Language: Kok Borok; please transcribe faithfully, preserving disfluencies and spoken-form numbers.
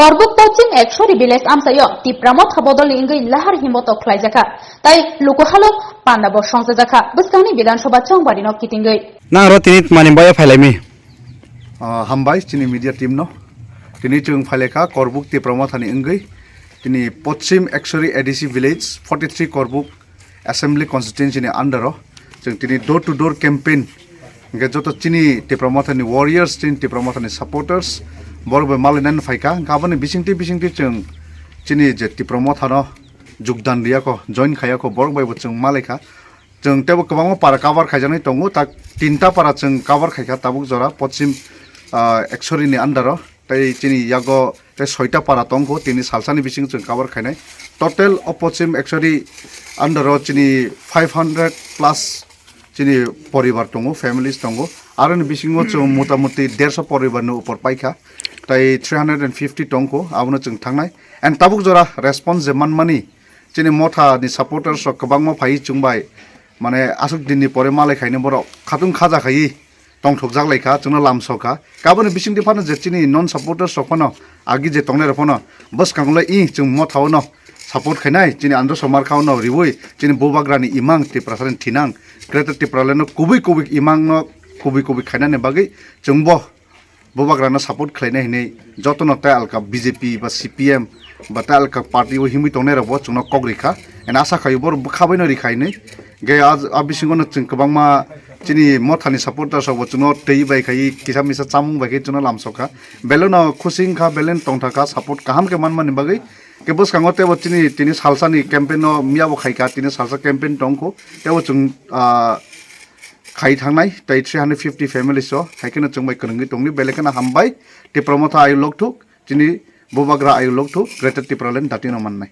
Korbuk Pochim Ekshori village amchaio Tipra Motha bodolni wngwi lahar himbotok khlaijakha, tai lukuhalo panda bo songchajakha bwskangni Bidhan Sabha chongbarino kitingwi. Nang aro tini mani boya phailaimi. Ah, hambai chini media team no. Tini chwng phailaikha Korbuk Tipra Mothani wngwi. Tini Pochim Ekshori A D C village, forty three Korbuk Assembly Constituency ni under o chwng tini door to door campaign, hingke joto chini Tipra Mothani warriors, chini Tipra Mothani supporters, borok bai malainani phaikha. Hingke aboni bisingtwi bisingtwi chwng chini je Tipra Mothano jogdan riyakho, join khaiyakho, borok bai bo chwng malaikha. Chwng teibo kwbangma para cover khaijaknai tongo, tak tinta para chwng cover khaikha tabuk jora, Pochim, ah, Ekshori ni under o. Tei chini yago tei soita para tongkho, tini salsani bisingo chwng cover khainai. Total o Pochim Ekshori under o chini five hundred plus chini poribar tongo, families tongo. Aroni bisingo chwng motamuti derso poribar ni upor paikha. Tai three hundred and fifty tongkho, abono chwng thangnai. And tabuk jora response je manmani, chini Motha ni supporters rok kwbangma phai chwng bai, mane aswk din ni pore malai khainai borok khatung khaja khaiwi tongthokjak lai kha, chwngno lamsok kha. Kaboni bisingtwi phano je chini non supporters rok phano, agi je tongnai rok phano bwskango le i chwng Motha o no support khainai, chini Andro Somar kha o no riwi chini Bubagra ni imang Tiprasa ni thinang, Greater Tipraland no kubui kubui imang no kubui kubui khainani bagwi chwngbo Bubagra no support khlainai hinwi jotono tai alka B J P ba C P M ba tai alka party o himwi tongnai rok bo chwngno kok rikha. And asa khaio borok bwkha bai no rikha hinwi. Ge a, a bisingo no chwng kwbangma chini Mothani supporters rok bo chwngno twi bai khai kisa misa chamung bai khai chwngno lamsok kha. Belai no khusi wngkha, belai no tongthak kha, support kaham khe manmani bagwi. Ke bwskango teibo chini tini salsani campaign no miya bo khaikha, tini salsa campaign tongkho. Teibo chwng, ah, khai thangnai tei three hundred fifty families o hai kheno chwng bai kwrwngwi tongni, belai kheno hambai. Tipra Motha ayuk lokthuk, chini Bubagra ayuk lokthuk, Greater Tipraland dati no mannai.